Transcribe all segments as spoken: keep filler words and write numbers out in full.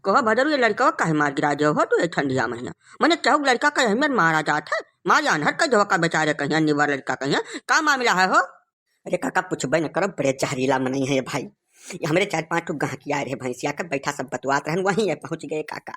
कहो भदरू, ये लड़का काहे मार गिरा दियो हो तू ये ठंडिया महीना? मने केहू लड़का का अहमियत मारा जात है, मार या अनहर कर देवा का बेचारे कहिया, निवर लड़का कहिया, का मामला है हो? अरे काका, पूछबे न करो, बड़े जहरीला मनई है ये भाई। ये हमरे चार पांच ठो गहकी आए रहे भैंसिया का, बैठा सब बतवात रहन, वहीं ये पहुंच गए काका।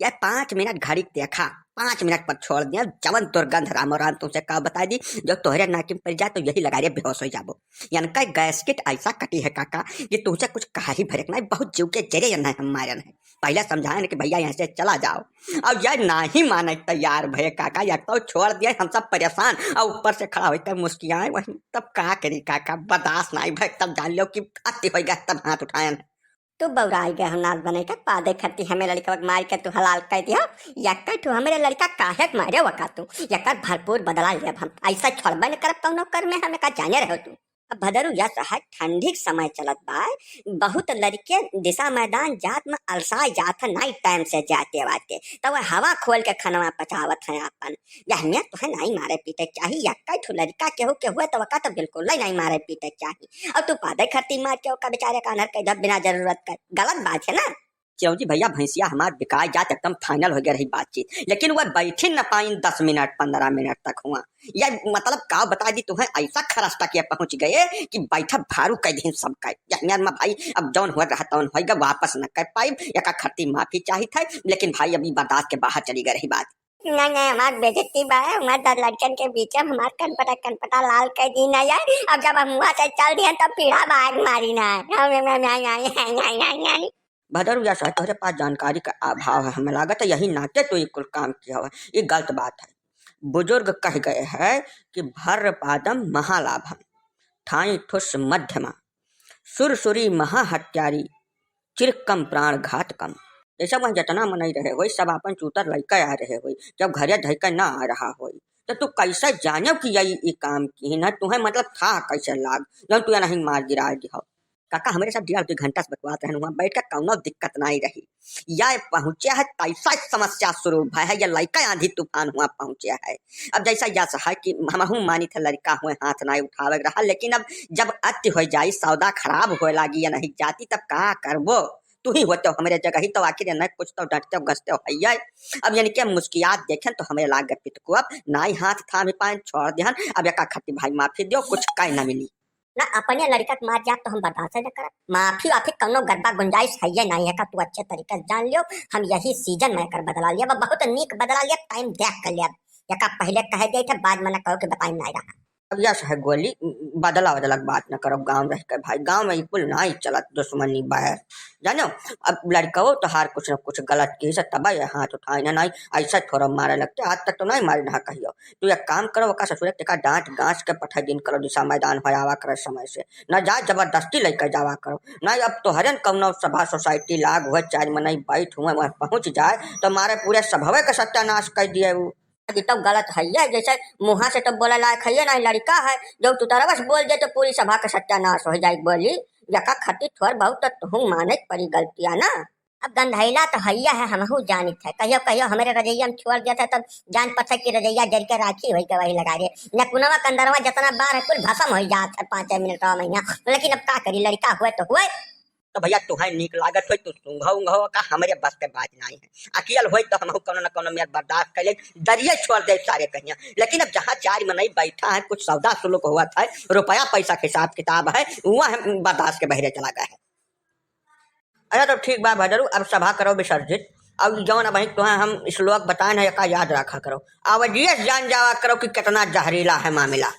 ये पाँच मिनट घड़ी देखा, पाँच मिनट पर छोड़ दिया, जवन दुर्गंध रामो राम तुमसे का बताई दी, जो तोहरे नाकी में पड़ जाए तो यही लगा रे बेहोश हो जाबो। यानी का गैस्किट ऐसा कटी है काका कि तुमसे कुछ कहा ही भरक नहीं, बहुत जीव के जरे न हम मारन है। पहले समझाए न कि भैया यहाँ से चला जाओ, और यह नहीं माने तैयार भये काका, या तो छोड़ दिए हम सब परेशान, और ऊपर से खड़ा होकर मुस्कियाए वहीं। तब का करी काका, बर्दाश्त नहीं भये, तब जान लो कि अति हो गया, तब हाथ उठाए। तू बौराई गए हो नाथ बने के, पादे खरती हमें लड़का मार के तू हलाल कर दियो। यक्का ठू हमरे लड़का काहे के मारे वका तू? यक्का भरपूर बदला लेब हम, ऐसा छोड़बे न करब कौनो कर में, हमें का जाने रहो तू। अब भदरू यस है, ठंडी के समय चलत बा, बहुत लड़के दिशा मैदान जात में अलसाए जात है, नाई टाइम से जाते वाते, तब वह हवा खोल के खनवा पचावत है आपन। यह में तुहे नाई मारे पीटे चाही, यक्का ठू लड़का केहू के हुए तो वका तो बिल्कुल ही नाई मारे पीटे चाही। और तू पादे खरती मार के ओका बेचारे का अनहर के जब बिना जरूरत कर, गलत बात है ना। क्यों जी भैया, भैंसिया हमार बिकाए जात, एकदम final हो गया रही बातचीत, लेकिन वह बैठी न पाइन दस मिनट, पन्द्रह मिनट तक हुआ। या मतलब का बता दी तुम्हें, ऐसा खरस्ता के पहुंच गए कि बैठा भारू कह दीन सब कह। या मेर में भाई, अब जौन हुआ रहा तौन होइगा, वापस न कर पाई, एका खरती माफी चाहित है, लेकिन भाई अभी बर्दाश्त के बाहर चली गई रही बात। नहीं, नहीं, हमार बेइज्जती बा, हमार दस लड़कन के बीच में हमार कनपटा, कनपटा लाल कर दी ना यार। अब जब हम वहाँ से चल दिए तब पीढ़ा बाहर मारी ना। नहीं, नहीं, नहीं, नहीं। भदरू यस है, तोहरे पास जानकारी का अभाव है, हमें लागत है यही नाते तो ये कुल काम किया हुआ, ये गलत बात है। बुजुर्ग कह गए हैं कि भर्र पादम महालाभम, ठाई ठुस मध्यमा, सुरसुरी महाहत्यारी, चिरकम प्राण घातकम। जैसे वह जितना मनई रहे होई, सब आपन चूतर लइके आ रहे होई, जब घरे धइके ना आ रहा होई, तो तू कैसे जाने कि यही ई काम की ना? तुम्हें मतलब था कैसे लाग, जब तू नहीं मार गिरा दिहो? काका, हमरे साथ डेढ़ दो घंटा से बकवास रहन, हुआ बैठ के कौनो दिक्कत नहीं रही। या पहुँचे है, तैसा समस्या शुरू भय है, या लइका आंधी तूफान हुआ पहुँचे है। अब जैसा यस है कि हमहू मानी थे, लड़का हुए हाथ नहीं उठावे के रहा, लेकिन अब जब अति हो जाई, सौदा खराब होए लागी या नहीं जाती, तब का करबो? तू ही होते हमरे जगह ही तो आखिर न कुछ तो डटते गसते हो है। अब यानी कि मुस्कियात देखें तो हमरे लाग पित को अब नाई हाथ थामी पाए छोड़ देहन। अब एका खती भाई माफी दियो, कुछ काहे ना मिली। ना अपने लड़का के मार जात तो हम बर्दाश्त न करब। माफी वाफी कौनो गरबा गुंजाइश है ये नहीं है का, तू अच्छे तरीके से जान लियो। हम यही सीजन में एकर बदला लिया, बहुत नीक बदला लिया, टाइम देख कर लिया। एका पहले कह दिए थे, बाद में न कहो कि बताई नहीं रहा। अब यस है गोली, बदला बदला के बात न करो, गाँव रह के भाई, गाँव में ई कुल नहीं चलत, दुश्मनी बैर, जानो। अब लड़कवो तोहार कुछ न कुछ गलत की से तब ये हाथ उठाए ना, नहीं ऐसा थोड़ा मारे लगते, आज तक तो नहीं मारे ना कहियो। तू एक काम करो, ओका ससुरे के टेका डांट गांच के पठा दिन करो, दिशा मैदान हो आवा करे समय से। न जाए जबरदस्ती लेके जावा करो। नहीं अब तोहरे न कौनो सभा सोसाइटी लाग हुए, चार मनई बैठ हुए, वह पहुंच जाए तो मारे पूरे सभवे के सत्यानाश कर दिए उ। ई तो गलत है ये, जैसे मुँहा से तो बोले लायक है ये नहीं, लड़का है, जो तू तरवस बोल दे तो पूरी सभा के सत्यानाश हो जाए। बोली, यका खती थोड़ बहुत तो तुहूँ माने के पड़ी गलतिया ना। अब गंधैला तो हैया है, हमहू जानित है। कहियो कहियो हमरे रजैया में छोड़ देत है, तब जान पड़त है कि रजैया जर के राखी होई के वही लगा रे। नकुनवा कंदरवा जितना बार है, कुल भसम होई जात है पाँचे मिनटवा में यहाँ। लेकिन अब का करी, लड़का हुए तो हुए। तो भैया, तुहे नीक लागत होई, तू सूंघो ऊंघो का, हमरे बस के बात नहीं है। अकियल होई तो हमहू कौनो न कौनो मेर बर्दाश्त कर ले, दरिये छोड़ दे सारे कहिया। लेकिन अब जहाँ चार मनई बैठा है, कुछ सौदा सुलूक हुआ था, रुपया पैसा के हिसाब किताब है, वह बर्दाश्त के बहरे चला गया है। अच्छा, तो ठीक बा भदरू, अब सभा करो विसर्जित। अब जौन अब तुहें हम श्लोक बताए ना, एका याद रखा करो, अब जियस जान जावा करो कि कितना जहरीला है मामला।